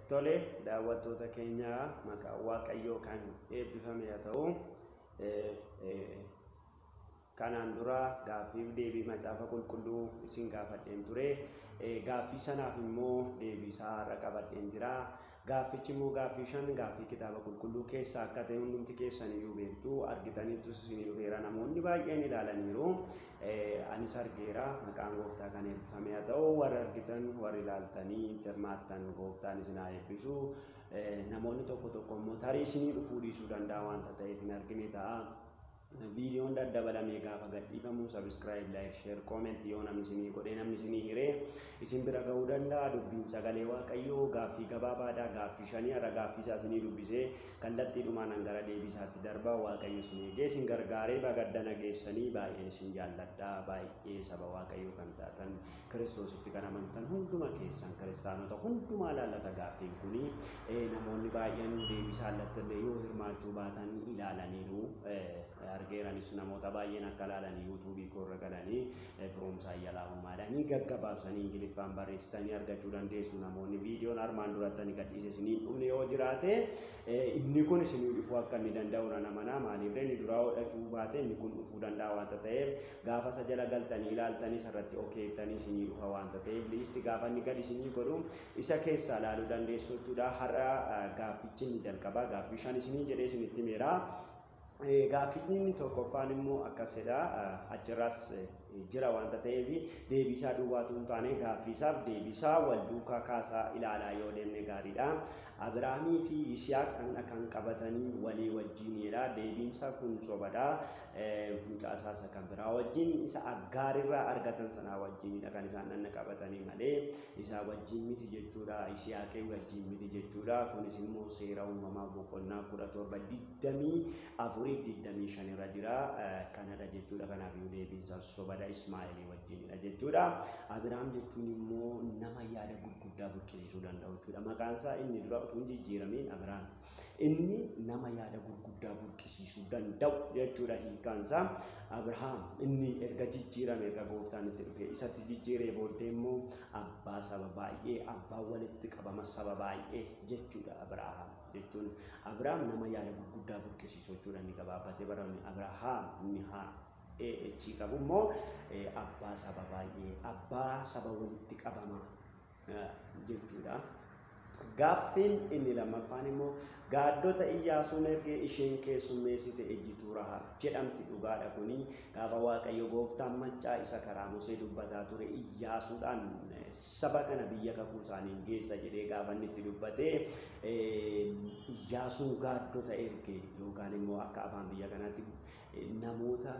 Tole, daawwattoota keenya, maqaan Waaqayyoo kan eebbifame haa ta'u. Kanaan dura gaaffiif deebii Macaafa Qulqulluu isin gaafadheen ture. Gaaffii sanaaf immoo deebii isaa har'a qabadheen jira. Gaaffichi immoo gaaffii 5, gaaffii kitaaba qulqulluu keessaa akka ta'e hundumti keessan iyyuu beektu, argitaniittus isinii dhufeera, namoonni baay'een ilaalaniiru. Anis argeera. Maqaan Gooftaa kan eebbifame haa ta'u. Warri argitan, warri ilaaltanii hirmaattan, Gooftaan isin haa eebbisu. Namoonni tokko tokko immoo tarii isinii dhufuu dhiisuu danda'a waanta ta'eef hin argine ta'a. Viidiyoon daddabalamee gaafa gadhiifamu subscribe, like, share, comment yoo namni isinii godhee, namni isinii hiree, isin bira ga'uu danda'a. Dubbiin sagalee Waaqayyoo gaaffii gabaabaadha. Gaaffii 5 har'a gaaffii isaa isinii dubbisee kallattiidhumaan gara deebii isaatti darba. Waaqayyo isin eegee isin gargaaree bagaddana geessanii. Baay'een isin jaalladha. Baay'ee saba Waaqayyoo kan taatan, Kiristoositti kan amantan hunduma keessan, kiristaanota hundumaa laallata gaaffiin kuni. Namoonni baay'een deebii isaa illee yoo hirmaachuu baatan ilaalaniiru. Argeeranis namoota baay'een akka ilaalanii yuutuubii koorra galanii Firoomsaa Ayyalaa Hummaadhaanii gaggabaabsanii Ingiliffaan barreessitanii argachuu dandeessu. Namoonni viidiyoon armaan duratti ani gadhiise isinii dhumne yoo jiraate, inni kun isinii dhufuu akka inni danda'u nan amanaa. Maaliif, inni duraa yoo dhufuu baate inni kun dhufuu danda'a waanta ta'eef, gaafa isa jala galtanii ilaaltanii isarratti okeettanii isinii dhufa waanta ta'eef, list gaafa inni gad isinii godhu isa keessaa ilaaluu dandeessu jechuudha. Har'a gaaffichi inni jalqabaa gaaffii 5 isinii jedhee isinitti himeera. Gaaffiin inni tokkoffaan immoo akkasidha. Achirraas jira waanta ta'eef, deebiisaa duwwaatu hin taane, gaaffiisaaf deebiisaa wal duukaa kaasaa ilaalaa yoo deemne gaariidha. Abiraamii fi Yisihaaq dhaqna kan qabatanii walii wajjinidha. Deebiinsaa kun sobadha. Mucaa isaa isa kan biraa wajjin, isa Aggaarirraa argatan sanaa wajjinidha kan isaan dhaqna qabatanii malee isaa wajjin miti jechuudha. Yisihaaqii wajjin miti jechuudha. Kunis immoo Seera Uumamaa boqonnaa 17 24f 25 irra jira. Kanadha jechuudha. Kanaaf iyyuu deebiinsaa sobadha. Ismaa'eelii wajjinidha jechuudha. Abiraam jechuun immoo nama yaada gurguddaa burqisiisuu danda'u jechuudha. Maqaan isaa inni dura utuu hin jijjiiramiin Abiraam. Inni nama yaada gurguddaa burqisiisuu danda'u jechuudha hiikaan isaa. Abrahaam inni erga jijjiirame, erga Gooftaan itti dhufe isatti jijjiiree booddee immoo abbaa saba baay'ee, abbaa walitti qabama saba baay'ee jechuudha Abrahaam jechuun. Abrahaam nama yaada gurguddaa burqisiisu jechuudha inni gabaabbatee baroonni. Abrahaam inni haa AH qabu immoo abbaa saba baay'ee, abbaa saba walitti qabama jechuudha. Gaaffiin inni lammaffaan immoo gaaddota Iyyaasuun ergee isheen keessummeessite ejjituu Rahaab jedhamti. Dhugaadha kuni. Gaafa Waaqayyo Gooftaan maccaa isa karaa Musee dubbataa ture Iyyaasuudhaan saba kana biyya kakuu isaaniin geessa jedhee gaafa inni itti dubbatee, Iyyaasuun gaaddota erge yookaan immoo akka afaan biyya kanaatti namoota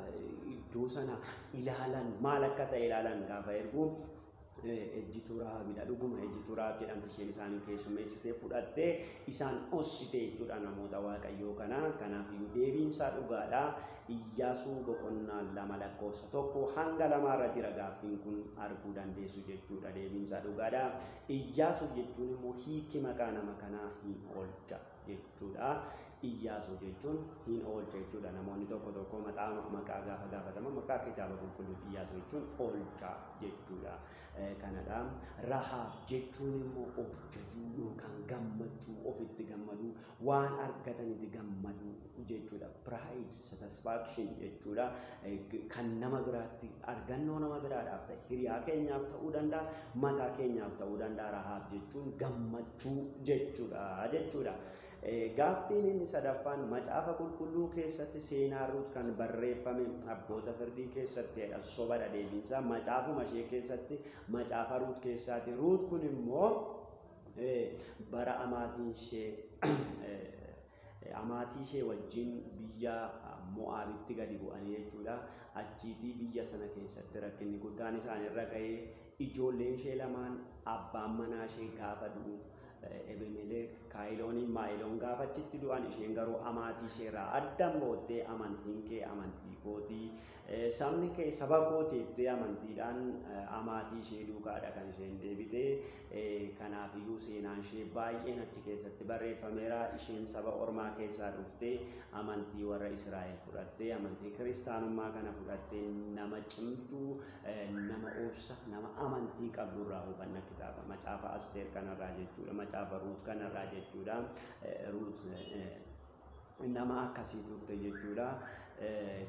iddoo sana ilaalan, maal akka ta'e ilaalan gaafa ergu, ejjituu Rahaabidha. Dhuguma ejjituu Rahaab jedhamti isheen isaanii keessummeessitee fudhattee isaan dhossite jechuudha namoota Waaqayyoo kana. Kanaaf iyyuu deebiinsaa dhugaadha. Iyyaasuu boqonnaa 2 lakkoofsa 1 hanga 2rra jira gaaffiin kun, arguu dandeessu jechuudha. Deebiinsaa dhugaadha. Iyyaasuu jechuun immoo hiiki maqaa nama kanaa hin oolcha jechuudha. Iyyaasuu jechuun hin oolcha jechuudha. Namoonni tokko tokko maqaa gaafa gaafataman maqaa kitaaba qulqulluuti. Iyyaasuu jechuun oolcha jechuudha. Kanadha. Rahaab jechuun immoo of jajuu yookaan gammachuu, ofitti gammaduu, waan argatanitti gammaduu jechuudha. Pride, satisfaction jechuudha. Kan nama biraatti argannoo nama biraadhaaf ta'e, hiriyaa keenyaaf ta'uu danda'a, mataa keenyaaf ta'uu danda'a. Rahaab jechuun gammachuu jechuudha. Gaaffiin inni sadaffaan Macaafa Qulqulluu keessatti seenaa Ruut kan barreeffame Abboota Firdii keessattidha. Sobadha deebiinsaa. Macaafuma ishee keessatti, macaafa Ruut keessaati. Ruut kun immoo bara amaatii ishee wajjin biyya Mo'aabitti gadi bu'anii jechuudha. Achiitii biyya sana keessatti rakkinni guddaan isaan irra ga'ee, ijoolleen ishee lamaan, abbaan manaa ishee gaafa du'u, Ebemelek, Kaayilooniin Maayiloon gaafa achitti du'an, isheen garuu amaatii ishee irraa addan boottee, amantiin kee amantii kootii, sabni kee saba kootii jettee amantiidhaan amaatii ishee duukaadha kan isheen deebite. Kanaaf Kanaafiyyuu seenaan ishee baay'een achi keessatti barreeffameera. Isheen saba ormaa keessaa dhuftee amantii warra Israa'el fudhattee, amantii kiristaanummaa kana fudhattee, nama cimtuu, nama obsa, nama amantii qabdurraa hubanna kitaaba macaafa Asteer kanarraa jechuudha, macaafa Ruut kanarraa jechuudha. Ruut nama akkasii turte jechuudha.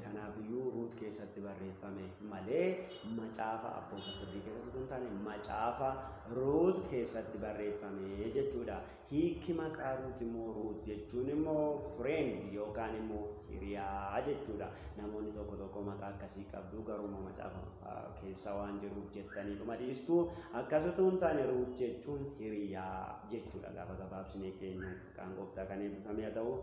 Kanaafiyyuu Ruut keessatti barreeffame malee macaafa abboota firdii keessatti otoo hin taane macaafa Ruut keessatti barreeffame jechuudha. Hiikki maqaa Ruut immoo, Ruut jechuun immoo friend yookaan immoo hiriyaa jechuudha. Namoonni tokko tokko maqaa akkasii qabdu, garuu immoo macaafa keessa waan jiruuf jettanii dhuma dhiistu. Akkas otoo hin taane Ruut jechuun hiriyaa jechuudha. Gaafa gabaabsinee keenyu, maqaan gooftaa kan eebbifame haa ta'u.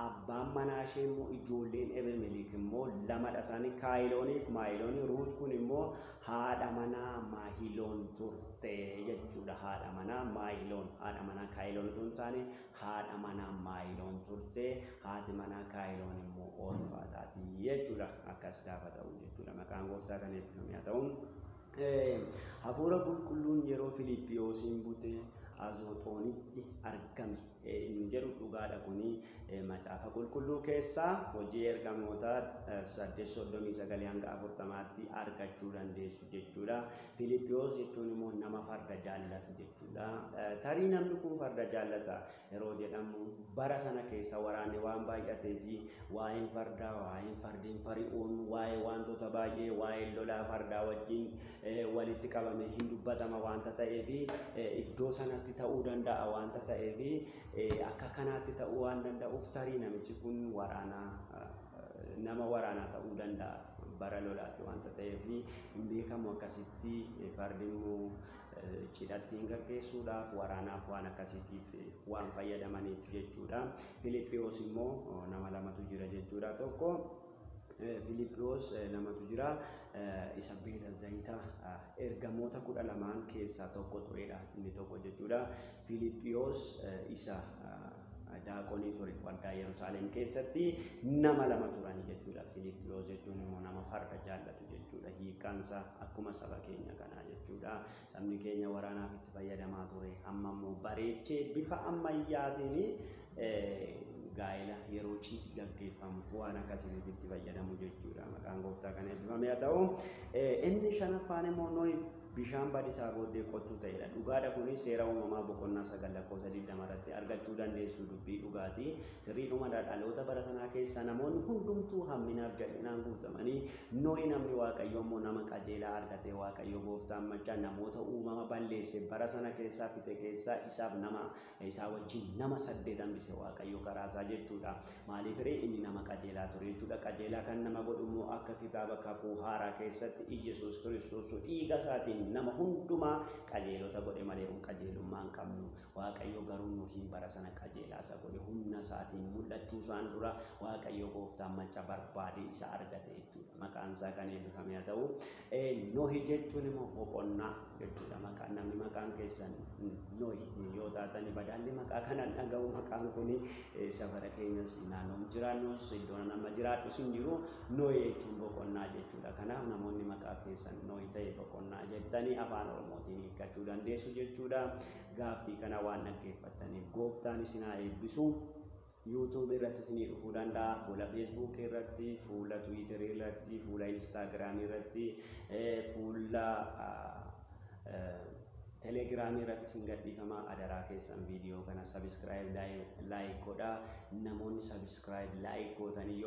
Abbaan manaa ishee immoo, ijoolleen Ebemelik immoo lamadha isaanii, Kaayilooniif Maahiloonii. Ruut kun immoo haadha manaa Maahiloon turte jechuudha. Haadha manaa Maahiloon, haadha manaa Kaayiloon otoo hin taane haadha manaa Maahiloon turte. Haati manaa Kaayiloon immoo Orfaa taati jechuudha. Akkas gaafa ta'u jechuudha. Maqaan gooftaa kan eebbifame haa ta'u. Hafuura qulqulluun yeroo Filiippiyoosiin bute Azooxoonitti argame inni jedhu dhugaadha. Kuni macaafa qulqulluu keessaa hojii ergamoota 8:39 hanga 40tti argachuu dandeessu jechuudha. Filiippiyoos jechuun immoo nama farda jaallatu jechuudha. Tarii namni kun farda jaallata yeroo jedhamu, bara sana keessa waraanni waan baay'atee fi waa'een fardaa, waa'een fardeen fari'uun, waa'ee wantoota baay'ee, waa'een lolaa fardaa wajjin walitti qabame hin dubbatama waanta ta'eef, iddoo sanatti ta'uu danda'a waanta ta'eef, akka kanaatti ta'uu waan danda'uuf, tarii namichi kun waraanaa, nama waraanaa ta'uu danda'a, bara lolaati waanta ta'eef hin beekamu. Akkasitti fardi immoo cidhatti hin gaggeessuudhaaf, waraanaaf, waan akkasiitiif waan fayyadamaniif jechuudha. Filiippiyoos immoo nama lamatu jira jechuudha. Tokko Filiippiyoos lamatu jira. Isa Beeta Zayitaa ergamoota 12n keessaa tokko turedha inni tokko jechuudha. Filiippiyoos isa daaqonii ture waldaa Yerusaalem keessatti, nama lama turan jechuudha. Filiippiyoos jechuun immoo nama farda jaallatu jechuudha. Hiikkaansaa akkuma saba keenya kanaa jechuudha. Sabni keenya waraanaaf itti fayyadamaa ture. Amma immoo bareechee bifa ammayyaatiin gaa'ela yeroo cidhi gaggeeffamu waan akkasiif itti fayyadamu jechuudha. Maqaan gooftaa kan eebbifame haa ta'u. Inni shanaffaan immoo Nohi bishaan badisaa booddee qottuu ta'edha. Dhugaadha, kunis seera uumamaa boqonnaa 9 lakkoofsa 20 irratti argachuu dandeessu, dubbii dhugaatii. Sirriidhuma dhaloota bara sanaa keessa namoonni hundumtuu hamminaaf jal'inaan guutamanii, Nohi namni Waaqayyo immoo nama qajeelaa argate. Waaqayyo gooftaan machaa namoota uumama balleesse bara sana keessaa fixe keessaa isaaf nama isaa wajjin nama saddeet hambise Waaqayyo karaasaa jechuudha. Maaliif ree? Inni nama qajeelaa ture jechuudha. Qajeelaa kan nama godhu immoo akka kitaaba kakuu haaraa keessatti Iyyasuus Kiristoos dhiiga isaatiin nama hundumaa qajeelota godhe malee kun qajeelummaa hin qabnu. Waaqayyo garuu Nohiin bara sana qajeelaa isa godhe. Humna isaatiin mul'achuu isaan dura Waaqayyo gooftaan macca barbaade isa argate jechuudha. Maqaan isaa kan eebbifame haa ta'u. Nohi jechuun immoo boqonnaa jechuudha. Maqaan namni maqaan keessan Nohi yoo taatani, badaalli maqaa kanaan dhaga'u, maqaan kun safara keenyas naannoon jiraannus iddoo nama jiraadhus hin jiru. Nohi jechuun boqonnaa jechuudha. Kanaaf namoonni maqaa keessan Nohi ta'e boqonnaa jettanii afaan Oromootiin hiikkachuu dandeessu jechuudha. Gaaffii kana waan dhaggeeffattaniif gooftaan isin haa eebbisu. YouTube irratti isinii dhufuu danda'a, fuula Facebook irratti, fuula Twitter irratti, fuula Instagram irratti, fuula Telegiraamii irratti isin gadhiifama. Adaraa keessan viidiyoo kana subscribe, like godhaa. Namoonni subscribe, like gootanii yoo